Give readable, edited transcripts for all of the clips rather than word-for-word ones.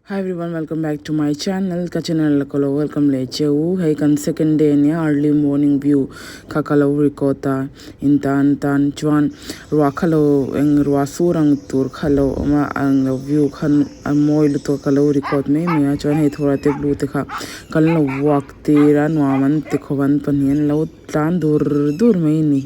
Hi everyone welcome back to my channel ka channel la ka lo welcome leh che u hei kan second day ania early morning view kha ka lo record a in tan tan chuan ruah kha lo eng ruah sur ang tur kha lo awm a ang lo view kha a mawi lutuk a ka lo record mai mai a chuan hei thawra te blue te kha kan lo walk tir a nuam an ti khawp an pahnih an lo tlan dur dur mai a ni.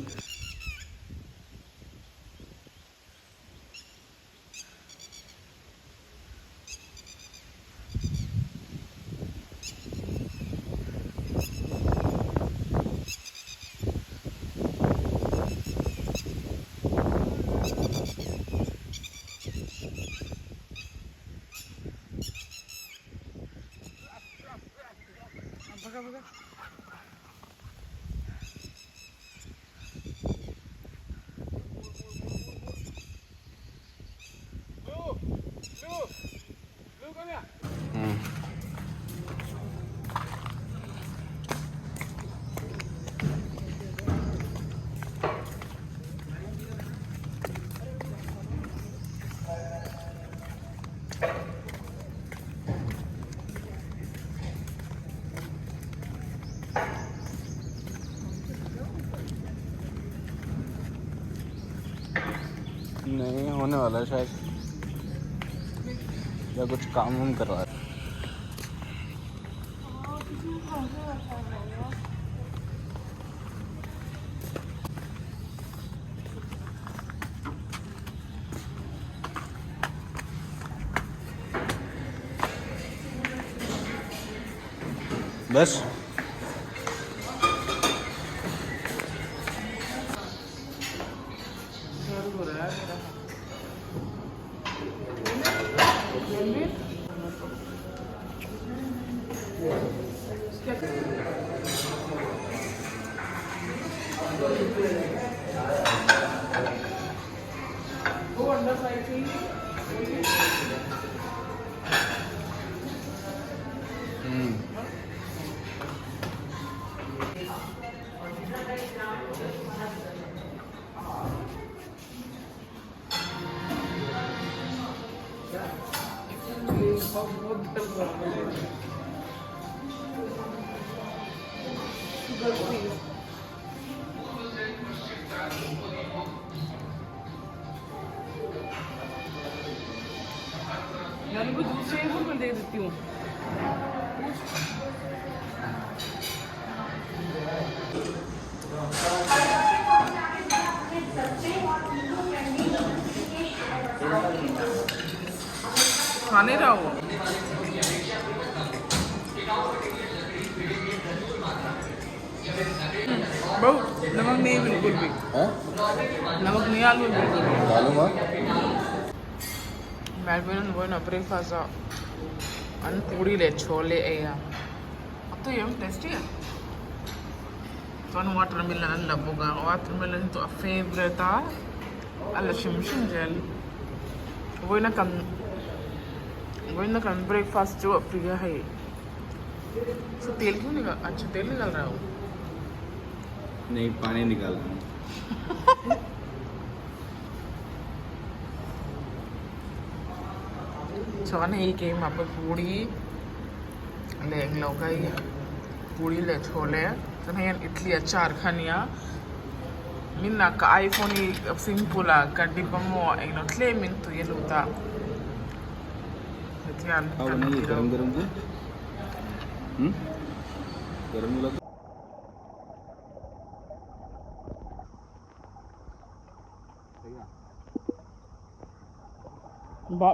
नहीं होने वाला है शायद या कुछ काम वाम करवा रहा है। बस यानी को दूध चाहिए तो मैं दे देती हूँ खाने रहा हो बहुत नमक नहीं बिल्कुल भी हैं? नमक नहीं आलू बिल्कुल भी डालूंगा Melbourne bueno breakfast an puri le chole ei a a tui ang tasty a chuan watermelon an la bawk a watermelon chu a favourite a a la hrim hrim zel vawiina kan vawiina kan breakfast chu a free a hei so tel kyun nikal acha tel nikal raha ho नहीं पानी निकाल रहा हूँ chuan hei keimah pawh puri leh englo ka hei puri leh chhawle chuan hei hian idli a char kha ania min ah ka iphone hi swimming pool ah ka dip a maw englo tlem in tui a lut a hetiang खाओ kan बनाइए ti गरम lo. गरम से हम्म गरम वाला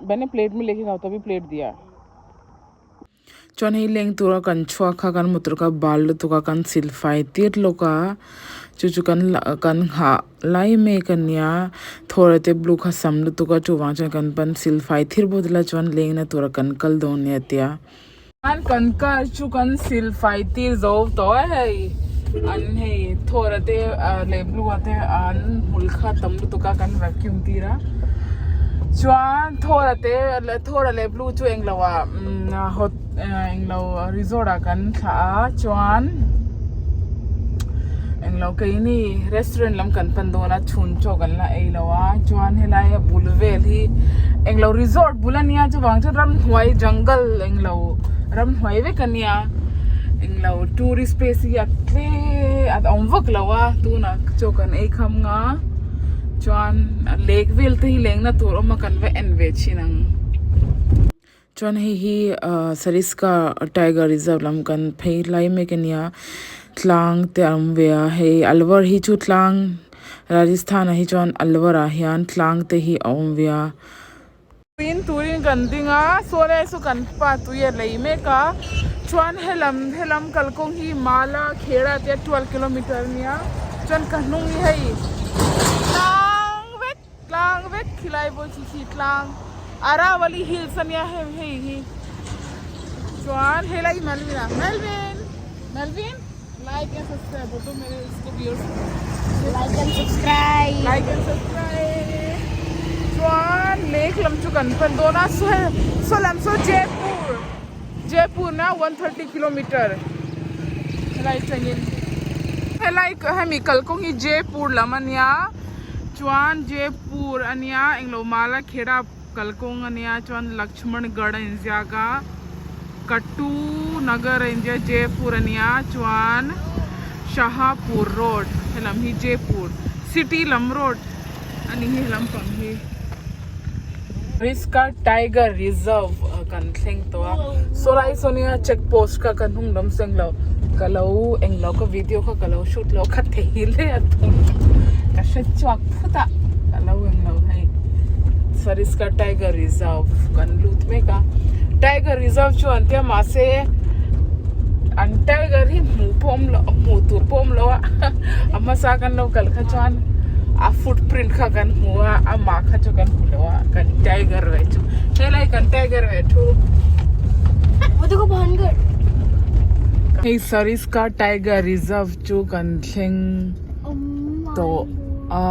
मैंने प्लेट में लेके खाओ तभी प्लेट दिया chuan hei leng tura kan chhuak kha kan motor kha bal lutuk a kan sil fai tir lawk a chu chu kan lah kan nghah lai mek ania thawra te blue kha sam lutuk a chuvang chuan kan pan sil fai thir bawk la chuan leng na tura kan kal dawn nia tia. An kan car chu kan sil fai tir zo tawh a hei an hei thawra te leh blue ah te an hmul kha tam lutuk a kan vacuum tir a chuan thawra te thawra leh blue chu englo ah hot englo resort ah kan thlah a chuan. Englo keini restaurant lam kan pan dawn a chhun chaw kan la ei lo a chuan helai a bul vel hi englo resort bul ania chuvang chuan ramhnuai jungle englo ramhnuai vek ania englo tourist place hi a tle a awm vak lo a tunah chaw kan ei kham nga chuan lake vel te hi lengna tur awm a kan va en ve thin ang. Chuan hei hi ahh Sariska tiger reserve lam kan phei lai mek ania tlang te a awm ve a hei Alwar hi chu tlang Rajasthan ah hi chuan Alwar ah hian tlang te hi a awm ve a. Tuin turin kan ding a saw lai saw kan pa tui a lei mek a chuan helam helam kalkawng hi Mala Khera tia 12 kilometer ania chuan ka hnung hi hei tlang vek. Tlang vek khilai pawh khi khi tlang Aravali hills ania hei hei hi chuan helai Melvin a Melvin Melvin like and subscribe boto mere isko viewers like and subscribe like and subscribe chuan lake lam chu kan pan dawn a saw hei saw lam saw Jaipur Jaipur na 130 kilometer helai atangin helai hemi kalkawng hi Jaipur lam ania. Chuan Jaipur ania englo mala khera kalkawng ania chuan Lakshmangarh a inziak a Katu Nagar a inziak Jaipur ania chuan Shahapur road helam hi Jaipur city lam road ani hi helam pang hi. Riska tiger reserve kan thleng tawh a saw lai saw nia check post kha ka hnung lam seng lo ka lo englo ka video kha ka lo shoot lo kha thei hle a thawm ka hre chhuak phut a ka lo englo hei Sariska tiger reserve kan lut mek a tiger reserve chu an tia mahse an tiger hi hmuh pawh awm loh hmuh tur pawh awm lo a a hmasa kan lo kal kha chuan a footprint kha kan hmu a amah kha chu kan hmu lo a kan tiger ve chu helai kan tiger ve thu hei Sariska tiger reserve chu kan thleng tawh a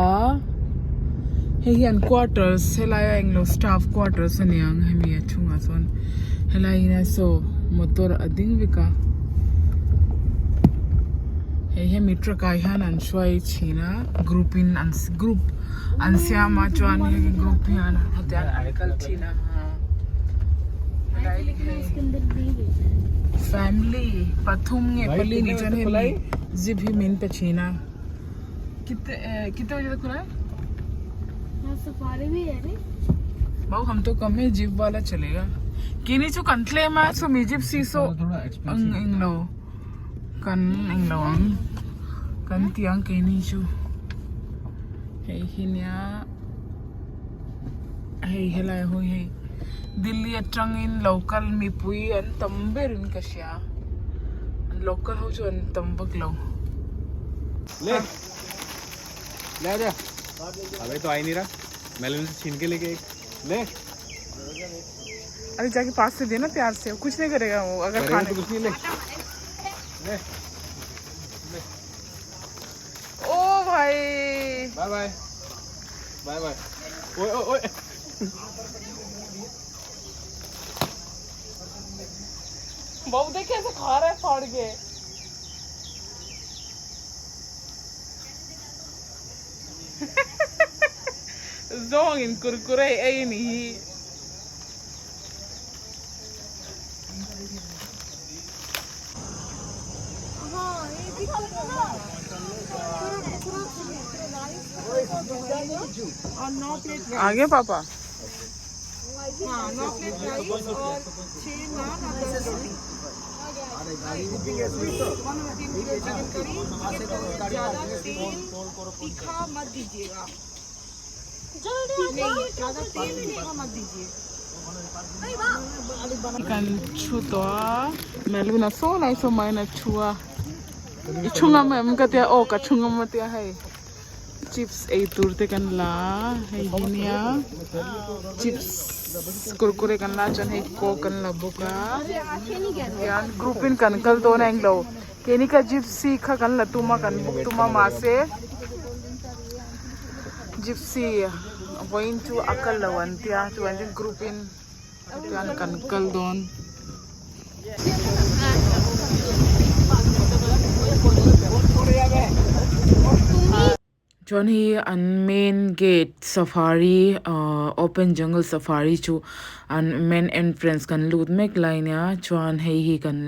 hei hian quarters helai a englo staff quarters aniang hemi a chhungah sawn helai in saw motor a ding vek a. Hei hemi truck ah hian an hruai thin a group in an group an siam a chuan heng group hian hetiang an kal thin a helai hei family pathum nge pali ni chuan hemi zip hi min pe thin a kite kite baje tak khula hai Bau hum to kam hai jeep wala chalega kini chu kan tlem a chumi gypsy saw ang englo. Kan englo ang kan tih ang keini chu hei hi nia hei helai ho hi Delhi atangin local mipui an tam berin ka hria an local ho chu an tam vak lo. Le ले आ जा अबे तो आ ही नहीं रहा मेलविन से छीन के लेके एक ले अरे जाके पास से देना प्यार से कुछ नहीं करेगा वो अगर करेगा खाने तो कुछ नहीं ले ले ओ भाई bye bye bye bye ओए ओए ओए बहू देख कैसे खा रहा है फाड़ के Zawng in kurkure ei a nih hi. आ गया पापा Kan thu tawh a Melvin a saw lai saw mai in a thu a i thu ngam em ka tia aw ka thu ngam a tia hei chips ei tur te kan la a hei hi nia chips kurkure kan la chuan hei coke kan la bawk a tian group in kan kal dawn a englo keini kha gypsy kha kan la tum a kan book tum a mahse gypsy vawiin chu a kal lo an tia chuan group in Chuan kan kal dawn. Chuan hi an main gate safari ahh open jungle safari chu an main entrance kan lut mek lai nia chuan hei hi kan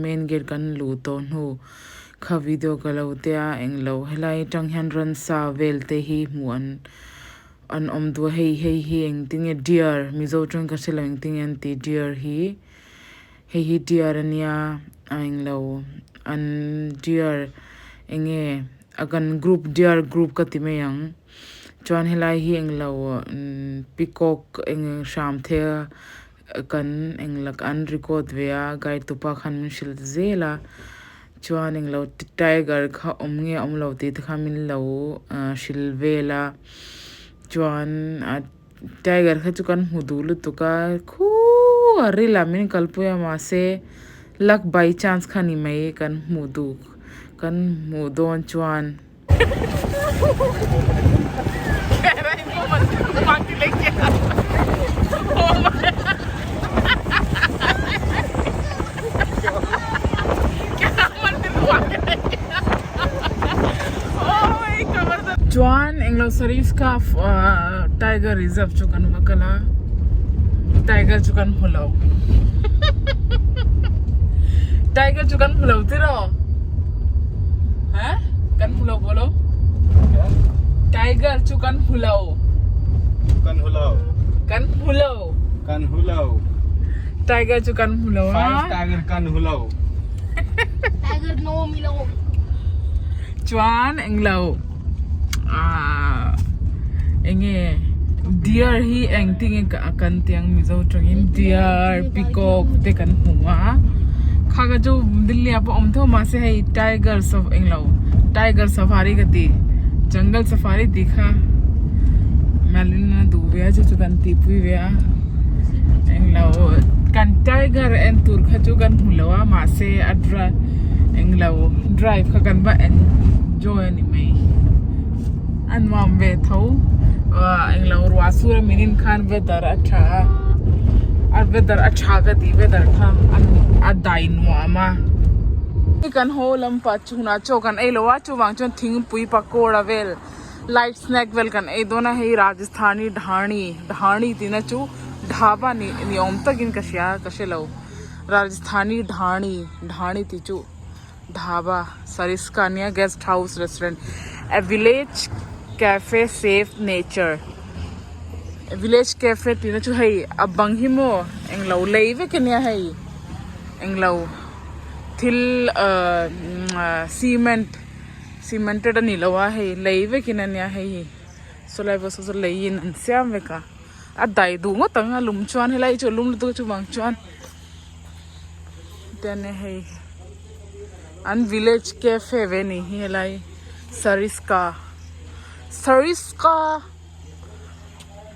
main gate kan luh tawh hnu kha video ka lo tia englo helai atang hian ransa vel te hi hmuh an an awm duh a hei hei hi engtin nge deer mizo tawng ka hrelo engtin nge an tih deer hi hei hi deer ania a englo an deer eng nge. A kan group deer group ka ti mai ang chuan helai hi englo peacock eng eng hram the a kan eng lak an record ve a guide tupa khan min hrilh zel a chuan englo tiger kha awm nge awm lo tih te kha min lo hrilh vel a chuan a tiger kha chu kan hmu duh lutuk a khuuu a ril ah min kalpui a mahse luck by chance kha ni mai kan hmuh duh kan hmuh dawn chuan. Chuan englo Sariska tiger reserve chu kan va kal a tiger chu kan hmu lo tiger chu kan hmu lo tiraw ha kan hmu lo bolo tiger chu kan hmu lo kan hmu lo kan hmu lo kan hmu lo tiger chu kan hmu lo a five tiger kan hmu lo tiger no milo Chuan englo ahh enge deer hi engtin nge kan tih ang mizo tawngin deer peacock te kan hmu a kha kha chu Delhi ah pawh a awm tho mahse hei tiger englo tiger safari ka ti jungle safari tih kha Malin a duh ve a chu chu kan tihpui ve a englo kan tiger en tur kha chu kan hmu lo a mahse a dry englo drive kha kan va enjoy a ni mai a nuam ve tho ah englo ruah sur a min in khan weather a tha a a weather a tha ka tih weather kha a dai nuam a kan haw lam pah chhunah chaw kan ei lo a chuvang chuan thingpui pakora vel light snack vel kan ei dawn a hei Rajasthani dhani dhani tih na chu dhaba ni ni awm takin ka hria ka hre lo Rajasthani dhani dhani tih chu dhaba Sariska ania guest house restaurant a village cafe safe nature village cafe tih na chu hei a bang hi maw englo lei vek ania hei englo thil ahh cement cemented a ni lo a hei lei vekin ania hei hi sawlai bus saw leiin an siam vek a a dai duh ngawt ang a lum chuan helai chu a lum lutuk a chuvang chuan te ania hei an village cafe ve a nih hi helai sariska sariska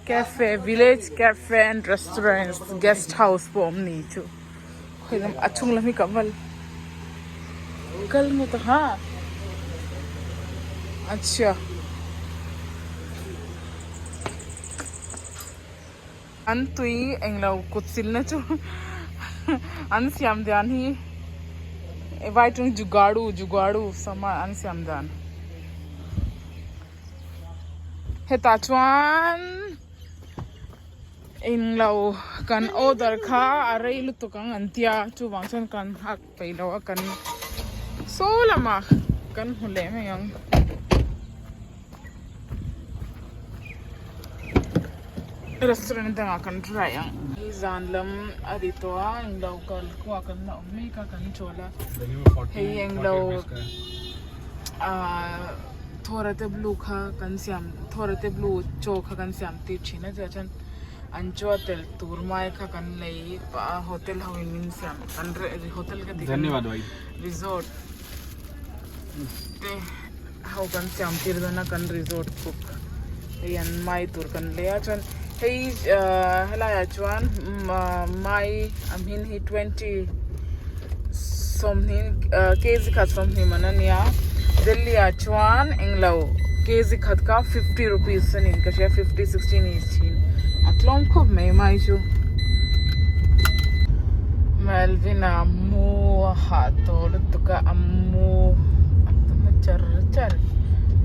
cafe village cafe and restaurant guest house pawh a awm ni chu. A chhung lam hi ka val kal ngawt a ha achhia an tui englo kut silna chu an siam dan hi vai tawng jugaadu jugaadu saman an siam dan hetah chuan. Englo kan order kha a rei lutuk ang an tia chuvang chuan kan nghak peih lo a kan saw lamah kan hmu leh mai ang. Restaurant dangah kan try ang. Hei zan lam a ri tawh a englo kal kawngah kan la awm mek a kan chawl a hei englo ahh Thawrate blue kha kan siam Thawrate blue chaw kha kan siam tir thin a chuvah chuan an chaw tel tur mai kha kan lei pah a hotel ho in min siam kan hotel ka ti kan resort te ho kan siam tir dawn a kan resort cook hei an mai tur kan lei a chuan hei ahh helai ah chuan mai a hmin hi 20 sawmhnih kg khat sawmhnih man a nia Delhi ah chuan englo kg khat kha 50 rupees a ni ka hria 50 60 ni thin a tlawm khawp mai mai chu Melvin a mu a hah tawh lutuk a a mu a char char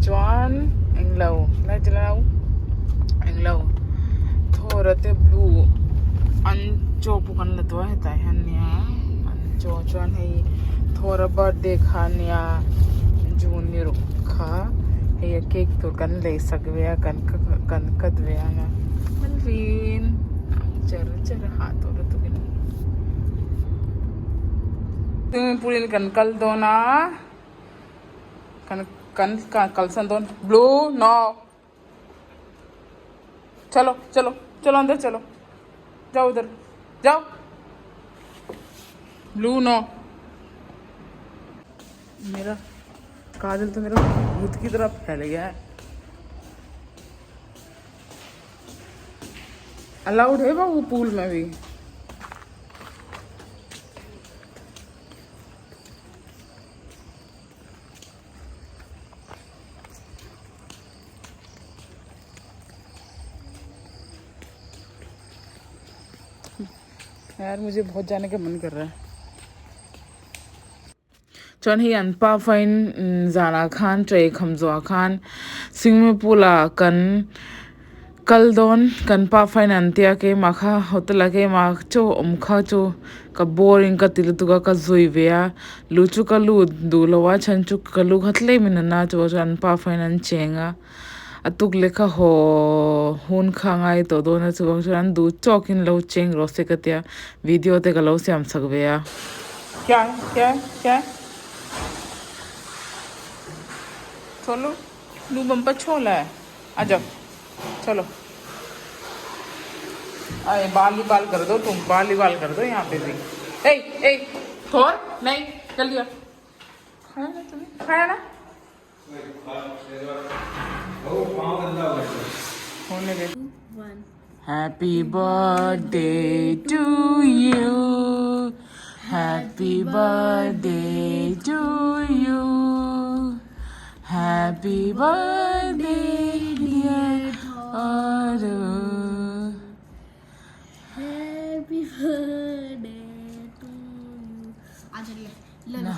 chuan englo lai te lau englo thawra te blue an chaw pawh kan la tawh a hetah hian nia an chaw chuan hei thawra birthday kha ania june ni ruk kha hei a cake tur kan lei sak ve a kan kan cut ve ang a Melvin char char a hah tawh lutuk in swimming pool in kan kal dawn a kan kan kalsan dawn blue no chalo chalo chalo andar chalo jao udhar jao blue no मेरा काजल तो मेरा भूत की तरह फैल गया है। अलाउड है वो पूल में भी। यार मुझे बहुत जाने का मन कर रहा है। Chuan hei an pa fain zanah khan tray kham zawhah khan swimming pool ah kan kal dawn kan pa fain an tia keimah kha hotel ah keimah chaw awm kha chu ka boring ka ti lutuk a ka zui ve a lu chu ka lut duh lo a chhan chu ka lu kha tlem in a na chu chuan an pa fain an cheng a a tuk leh kha haw hun kha a ngai tawh dawn a chuvang chuan an duh chawk in lo cheng rawh se ka tia video te ka lo siam chak ve a. Kya kya kya cholo lu bumper chhola hai आ जाओ चलो अरे बाल ही बाल कर दो तुम बाल ही बाल कर दो यहाँ पे भी ए ए थोर नहीं जल्दी आओ खाया ना तुमने खाया ना होने दे। Happy birthday to you. Happy birthday to you. Happy birthday dear Aru. Happy birthday to you. आ चलिए ले लो।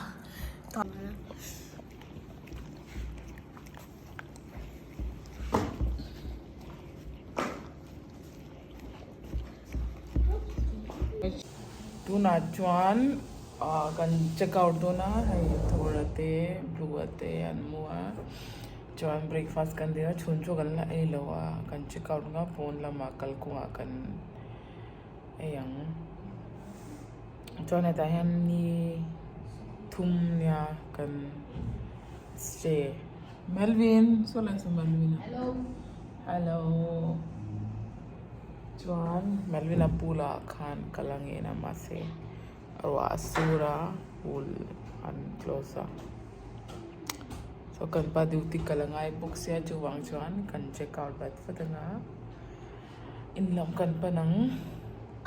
Tunah chuan ah kan check out dawn a hei thawra te blue a te an mu a chuan breakfast kan dil a chhun chu kan la ei lo a kan check out nga pawn lamah kalkawngah kan ei ang chuan hetah hian ni thum nia kan stay Melvin saw lai saw Melvin a hello hello chuan Melvin a pool ah khan kal ang en a mahse ruah a sur a pool an close a so kan pa duty kal a ngai bawk sia chuvang chuan kan check out vat vat anga in lam kan pan ang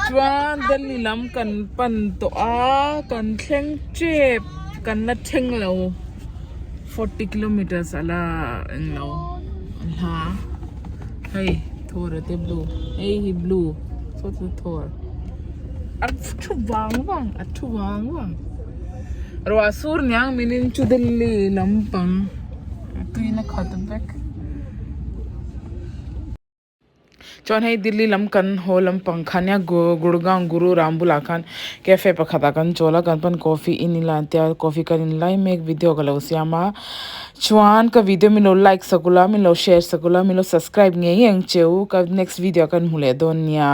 chuan Delhi lam kan pan tawh a kan thleng tep kan la thleng lo forty kilometers ala englo a hla hei thawr a te blue hei hi blue saw chu thawr a thu vang vang a thu vang vang ruah sur niang minin chu Delhi lampang tuina khat vek. Chuan hei Delhi lam kan haw lampang kha nia Gurgaon Guru Ram bulah khan cafe pakhat ah kan chawl a kan pawn coffee in ila an tia coffee kan in lai mek video ka lo siam a chuan ka video min lo like sak ula min lo share sak ula min lo subscribe ngei ngei ang cheu ka next video ah kan hmu leh dawn nia.